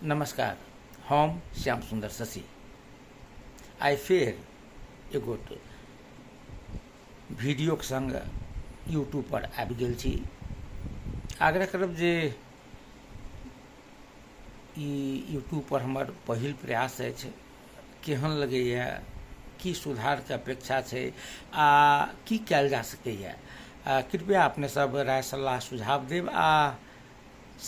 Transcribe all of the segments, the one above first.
नमस्कार, हम श्याम सुन्दर शशि आइ फेर एगोट वीडियोके सङ्ग यूट्यूबपर आबि गेल छी। आग्रह करब जे ई यूट्यूबपर हमर पहिल प्रयास अछि, केहन लगैए, की सुधारके अपेक्षा छै आ की कयल जा सकैए, कृपया अपने सब राय सलाह सुझाव देब आ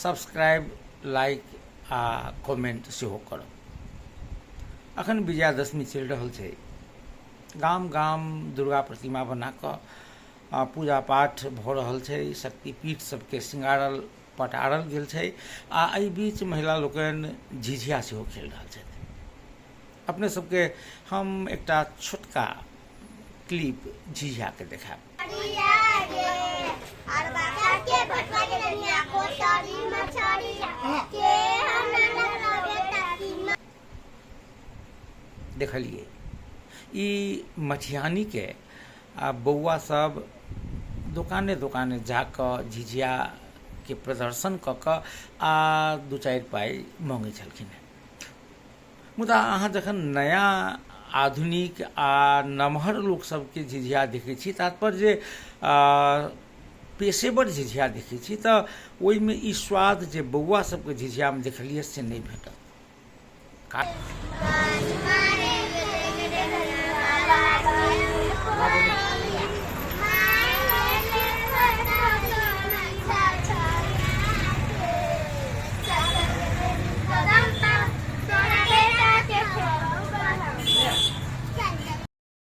सब्सक्राइब, लाइक आ कमेंट सेहो करब। अखन विजयादशमी चलि रहल छै। गाम गाम दुर्गा प्रतिमा बना कऽ पूजा पाठ भऽ रहल छै, शक्तिपीठ सबके सिंगारल पटारल गेल छै आ एहि बीच महिला लोकनि झिझिया सेहो खेल रहल छथि। अपने सबके हम एकटा छोटका क्लिप झिझिया के देखायब। देखलिए ई मठियानी के आ बौआ सब दोकाने दोकाने जाकऽ झिझिया के प्रदर्शन कऽ कऽ आ दू चारि पाइ मङ्गै छलखिन हेँ। मुदा अहाँ जखन नया आधुनिक आ नमहर लोकसभके झिझिया देखै छी, तात्पर्य जे पेशेवर झिझिया देखै छी, तऽ ओहिमे ई स्वाद जे बौआ सबके झिझियामे देखलियै से नहि भेटत।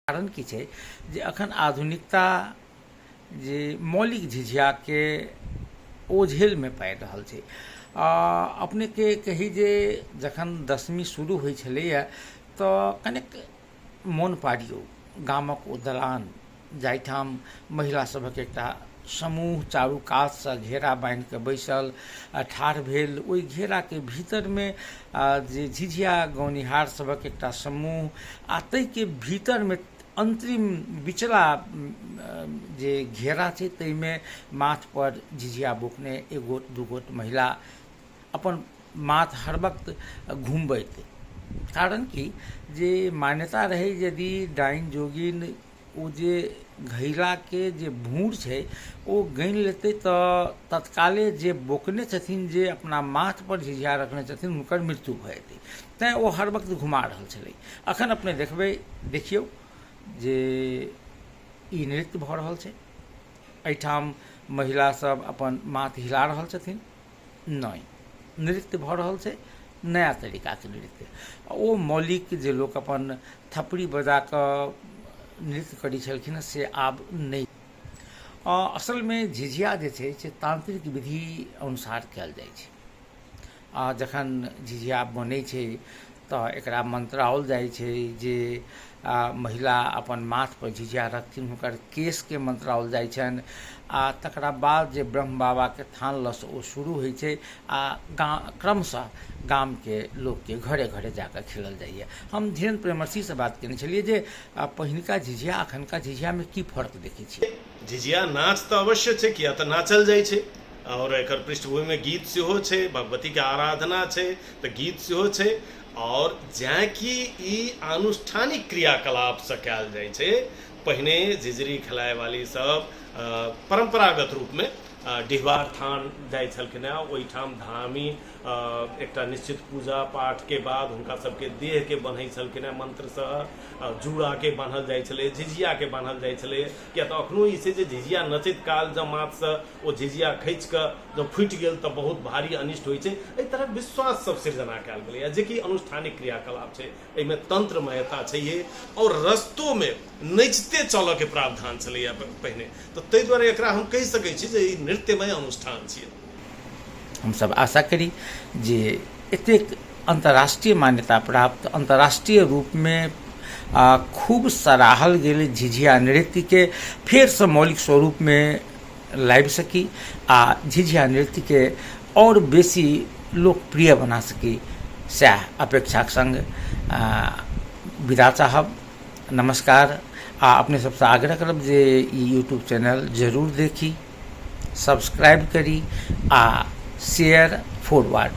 कारण की छै जे अखन आधुनिकता जे मौलिक झिझियाके ओझेलमे पाबि रहल छै। अपनेके कही जे जखन दशमी शुरू होइ छलैए तऽ कनेक मोन पारियौ गामक ओ दलान जाहिठाम महिला सभक एकटा समूह चारू कातसँ घेरा बान्हि कऽ बैसल आ ठाढ़ भेल, ओहि घेराके भीतरमे जे झिझिया गौनिहार सभक एकटा समूह आ ताहिके भीतरमे अन्तरिम बिचला जे घेरा छै ताहिमे माथपर झिझिया बोकने एक गोट दू गोट महिला अपन माथ हर वक्त घुमबैत, कारण कि जे मान्यता रहै यदि डाइन जोगिन ओ जे घैलाके जे भूर छै ओ गनि लेतै तऽ तत्काले जे बोकने छथिन, जे अपना माथपर झिझिया रखने छथिन, हुनकर मृत्यु भऽ जेतै। तैँ ओ हर वक्त घुमा रहल छलै। अखन अपने देखबै, देखियौ जे ई नृत्य भऽ रहल छै। एहिठाम महिला सब अपन माथ हिला रहल छथिन। नहि, नृत्य भऽ रहल छै, नया तरीकाके नृत्य। ओ मौलिक जे लोक अपन थपड़ी बजा कऽ नृत्य करै छलखिन हँ से आब नहि। असलमे झिझिया जे छै से तान्त्रिक विधि अनुसार कयल जाइ छै आ जखन झिझिया बनै छै तऽ एकरा मन्त्राओल जाइ छै जे महिला अपन माथपर झिझिया रखथिन, हुनकर केशके मन्त्राओल जाइ छनि आ तकरा बाद जे ब्रह्म बाबाके थान लऽसँ ओ शुरू होइ छै आ क्रमशः गामके लोकके घरे घरे जाकऽ खेलल जाइए। हम धीरेन्द्र प्रेमर्षिसँ बात केने छलियै जे पहिलुका झिझिया अखनका झिझियामे की फर्क देखै छियै? झिझिया नाच तऽ अवश्य छै, किया तऽ नाचल जाइ छै आओर एकर पृष्ठभूमिमे गीत सेहो छै, भगवतीके आराधना छै तऽ गीत सेहो छै। आओर जैँ कि ई आनुष्ठानिक क्रियाकलापसँ कयल जाइ छै, पहिने झिझरी खेलायवाली सब परम्परागत रूपमे डिहबार थान जाइ छलखिन हेँ, ओहिठाम धामी एकटा निश्चित पूजा पाठके बाद हुनका सबके देहके बन्है छलखिन हेँ मन्त्रसँ, जूड़ाके बान्हल जाइ छलै, झिझियाके बान्हल जाइ छलै। किया तऽ अखनो ई छै जे झिझिया नचैत काल जँ माथसँ ओ झिझिया खसि कऽ जँ फूटि गेल तऽ बहुत भारी अनिष्ट होइ छै। एहि तरहक विश्वास सब सृजना कयल गेलैए जेकि अनुष्ठानिक क्रियाकलाप छै, एहिमे तंत्रमयता छैहे आओर रस्तोमे नचिते चलऽके प्रावधान छलैए पहिने, तऽ ताहि दुआरे एकरा हम कहि सकै छी जे ई नृत्यमय अनुष्ठान छियै। हमसभ आशा करी जे एतेक अन्तर्राष्ट्रीय मान्यता प्राप्त अन्तर्राष्ट्रीय रूपमे खूब सराहल गेल झिझिया नृत्यके फेरसँ मौलिक स्वरूपमे लाबि सकी आ झिझिया नृत्यके आओर बेसी लोकप्रिय बना सकी, सएह अपेक्षाक सङ्ग विदा चाहब। नमस्कार आ अपने सबसँ आग्रह करब जे ई यूट्यूब चैनल जरूर देखी, सब्सक्राइब करी आ शेयर फॉरवर्ड।